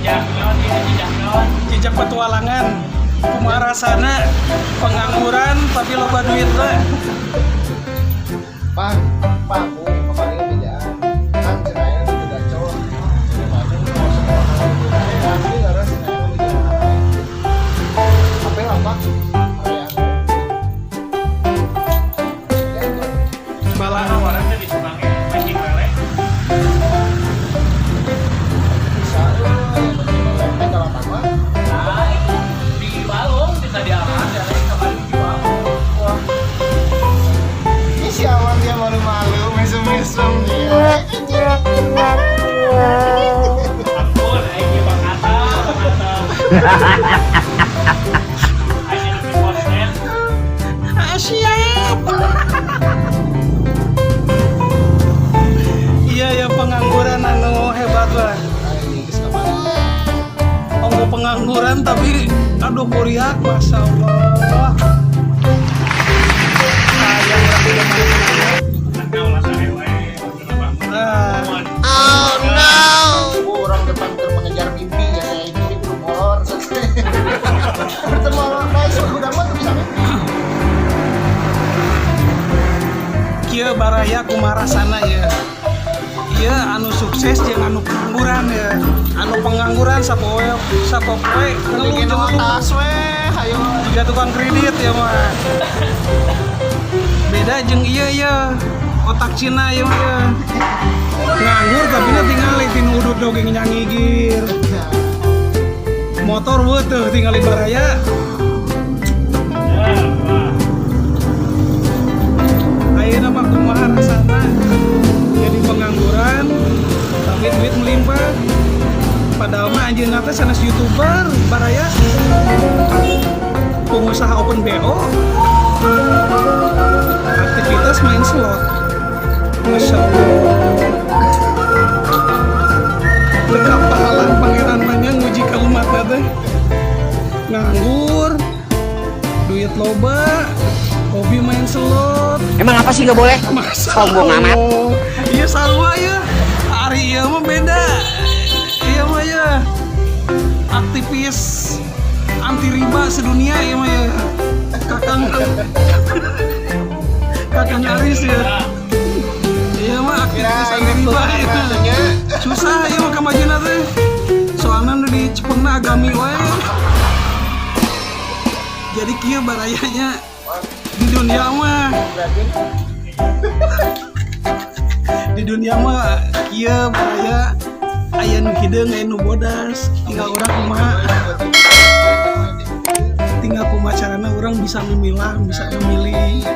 Jejak naon ieu, jejak naon? Jejak petualangan. Kumaha rasana pengangguran tapi loba duit lah. Pang, panggung kemarin bejaan. Kan cenah aya nu gacor. Cenah Bandung mau semua kalau gitu. Asli leres cenah aya nu bejaan. Apa apa? Area. Ya, Bala. Orang teh di Subang ge mancing lele. Bisa euy, penting ke lapang mah. Nah, itu di Balong bisa diangkat ya, kemarin dijual. Wah. Ini si Awan dia malu-malu, mesem-mesem dia. Ampun, aing ge Bang Atta, Bang Atta. Aing lebih konten. Ah, siap. Iya ya, pengangguran anu hebat lah. Aing geus kamari. Ongko pengangguran tapi aduh kuriak, masya Allah. Sayang orang tidak mana-mana. Kan kaulah sare wae, kenapa? Nah, Oh no. Orang depan keur mengejar mimpi ya, saya mimpi kudu molor. Bertemu molor, guys, udah mah tuh bisa mimpi. Kieu baraya, kumaha rasana ya? Iya, anu sukses jeung anu pengangguran ya. Anu pengangguran sapoe sapopoe ngeluh Bikin jeung ngeluh. Tas we, hayo. Jiga tukang kredit ya mah. Beda jeung iya ya, otak Cina ya mah ya. Nganggur tapi na tinggal tinu udut dogeng nyangigir. Motor tuh tinggal di baraya. Ya, wah. Ayeuna mah kumaha rasana jadi pengangguran tapi duit melimpah? Padahal mah anjeunna teh sanes YouTuber baraya, pengusaha open BO, aktivitas main slot. Masya Allah, Dekap pahalang Pangeran mah nguji ka umatna teh. Nganggur, duit loba, hobi main slot. Emang apa sih nggak boleh? Masa Sombong amat. Allah. Iya sarua ya. Ari ieu mah beda. Iya mah ya. Aktivis anti riba sedunia iya mah ya. Kakang Kakang Aris ya. Iya mah aktivis anti riba ya. Susah ya mah kamajuna teh. Soalnya nu dicepengna agami wae. Jadi kieu barayanya di dunia mah, di dunia mah kieu baraya, aya nu hideung, aya nu bodas, tinggal urang kumaha, tinggal kumaha carana urang bisa memilah, bisa memilih.